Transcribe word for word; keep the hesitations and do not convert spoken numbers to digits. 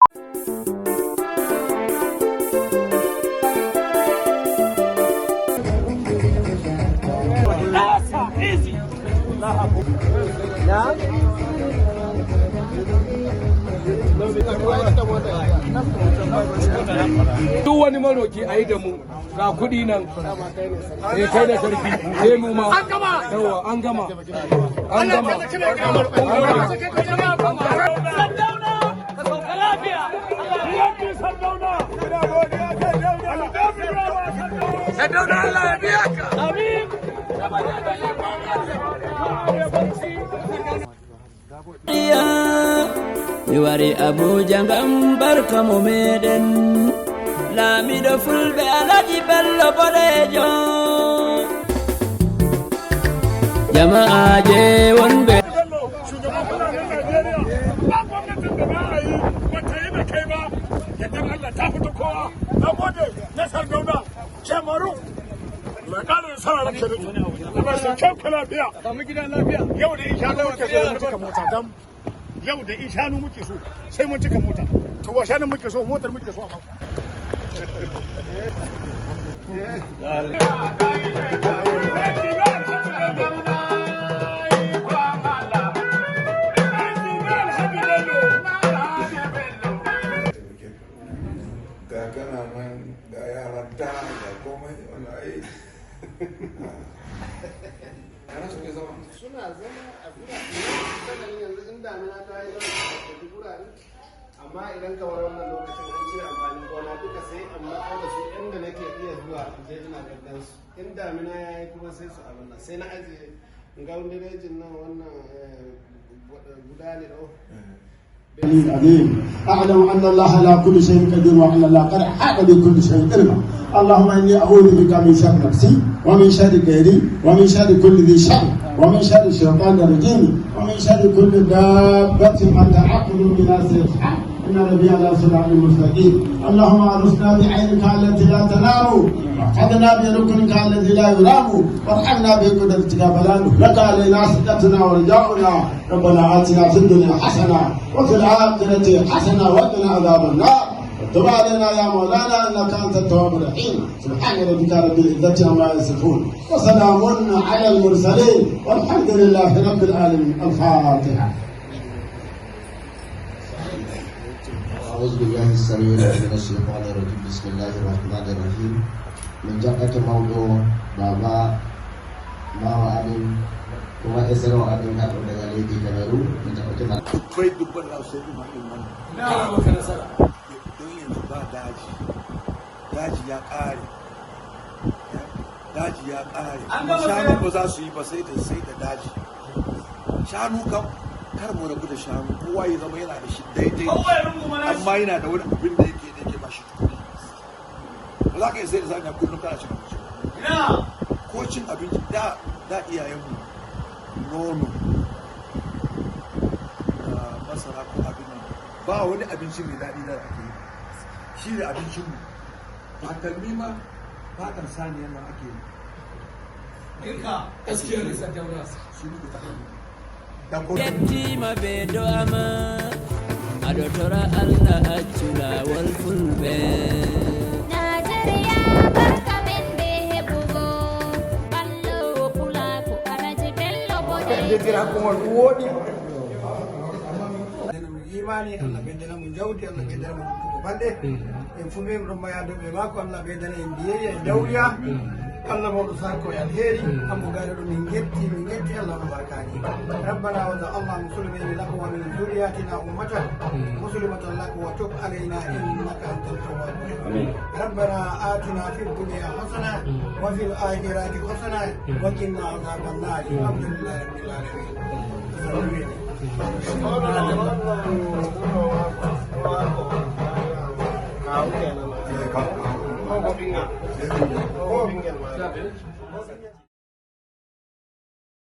Duk wani maroki a yi da mu. Ga kuɗi nan. Eh, kai ne sarki. Sai mu ma. An gama. Yawa, an gama. An gama. Sardauna, Allah ya biya ka. Amin. Mi wari Abuja ngam barka mo meɗen. Laamiɗo Fulɓe Alaji Bello Boɗeejo. Jama'aaje wonɓe. Shugaban mutanen Najeriya, ba gwamnatin da ba a yi ba ta yi da kai ba. Yadda Allah ta fita kowa. Na gode na Sardauna. Shemaru. Mai ƙara nasara na kenan. Allah shi kyau ka lafiya. Samu gida lafiya. Yau da in shanu muke so, sai mun cika mota dam. Yau da in shanu muke so, sai mun cika mota. To ba shanu muke so, motar muke so. Ga kana nan, ga yaranta, ga komai, wannan ai. Ana suke zama. Suna zama a gurare, sannan yanzu in damina ta yi zama a gurare. Amma idan kamar wannan lokacin an cire amfanin gona duka, sai an matso da su inda nake iya zuwa in je ina ganin su. In damina ya yi kuma sai su abin nan. Sai na ajiye gaundin rejin nan, wannan, eh, guda ne ɗau. العليم. أعلم أن الله على كل شيء قدير وأن الله قد أحاط بكل شيء علما. اللهم إني أعوذ بك من شر نفسي ومن شر غيري ومن شر كل ذي شر ومن شر الشيطان الرجيم ومن شر كل دابة أنت آخذ بناصيتها. إن ربي على صراط مستقيم. اللهم أرثنا بعينك التي لا تنام واحفظنا بركنك الذي لا يرام وارحمنا بقدرتك فلا نهلك علينا ثقتنا ورجاؤنا. ربنا آتنا في الدنيا حسنة وفي الآخرة حسنة وقنا عذاب النار. وتب علينا يا مولانا إنك أنت التواب الرحيم. سبحان ربك رب العزة عما يصفون وسلام على المرسلين والحمد لله رب العالمين. الفاتحة. أعوذ بالله السميع العليم من الشيطان الرجيم. بسم الله الرحمن الرحيم. Min jaɓɓata mawɗo baaba maama amin kuma esero amin haɗo daga leydi Cameroun. Min jaɓɓata ma. Dubbai dubban na sai ɗum haɗin man. Na maka nasara. Don yanzu ba daji. Daji ya ƙare. Daji ya ƙare. Shanu ba za su yi ba sai da sai da daji. Shanu kam kar mu rabu da shanu, kowa ya zama yana da shi daidai. Amma yana da wani abin da yake da yake ba shi tukuri. Ba za ka iya sai da saniya kullum kana cin abinci. Ko cin abinci da da iyayenmu nono da masara ko abin nan ba wani abinci mai daɗi da ake yi. Shi ne abincinmu. Takalmi ma fatan saniya nan ake yi. Girka gaskiya ne Sardauna. Shi muke takalmi. Yettima be do'ama aɗo tora Allah accu lawol fulɓe. Najeriya barka men be heɓugo ballowo pulaaku Alaji Bello Bodejo. Imani, Allah ɓeddana mo jawdi, Allah ɓeddana mo jokkugo balɗe. En fuu min ɗon maya dow ɓe maako, Allah ɓeddana en biyayya e dawriya. Allah mawɗo sarko e alheri, ambo gayɗo ɗum min ngetti, min ngetti Allah on barkaaji. ربنا وتقبل اللهم صل بيننا ومن ذرياتنا أمة مسلمة لك وتب علينا إنك أنت التواب الرحيم. ربنا آتنا في الدنيا حسنة وفي الآخرة حسنة وقنا عذاب النار. الحمد لله رب العالمين.